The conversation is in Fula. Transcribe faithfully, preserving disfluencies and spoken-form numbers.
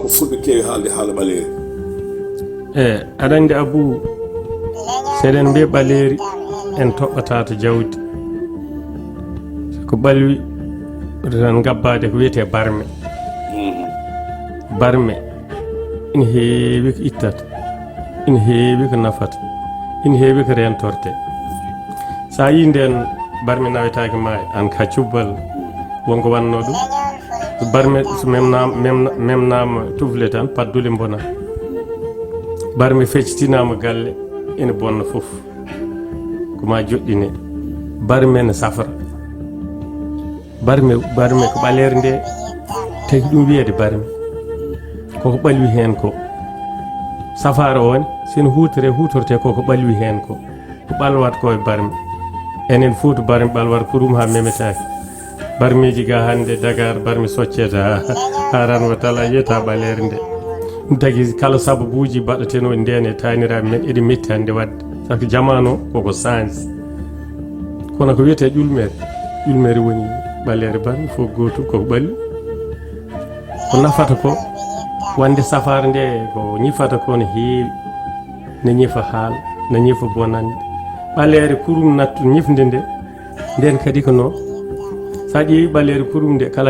Ko fulɓe keewi haalde haala ɓaleeri. E aɗa anndi, Abu, so eɗen mbiya ɓaleeri, en toɓɓata to jawdi. Ko ɓalwi tan ngabbaade ko wiyetee barme. Barme ina heewi ko ittata, ina heewi ko nafata, ina heewi ko rentorte. So a yii ndeen barme nawetaake maayo, aan ka cubbal wonko wannoo ɗum. Barme so memnaama, memna-, memnaama tufle tan, paddule mbona. Barme feccitinaama galle, ene bonna fof. Ko ma joɗɗine. Barme ne safra. Barme, barme ko ɓaleere nde, tagi ɗum wiyeede barme. Koko ɓalwi heen ko. Safaara o ne, so ene huutore, huutorte koko ɓalwi heen ko. Ko ɓalwata ko e barme. Enen fof to barme ɓalwata ko ɗum haa memetaake. Barmeeji ga hannde Dakar, barme soccete haa, haa ran wa tala yiyata ɓaleere nde. Ɗum tagi kala sababuuji mbaɗatenoo ndeen e taaniraaɓe men, eɗi metti hannde waɗde. Sabu jamaanu o koko saanji. Kono ko wiyetee ƴulmere, ƴulmere woni ɓaleere barme, fof gootum koko ɓalwi. Ko nafata ko, wonde safaara nde ko ñifata ko ne heewi, ne ñifa haal, ne ñifa bonannde. Ɓaleere kurum nattu ñifnde nde, nden kadi ko noon. So a ƴeewi ɓaleere kurum nde, kala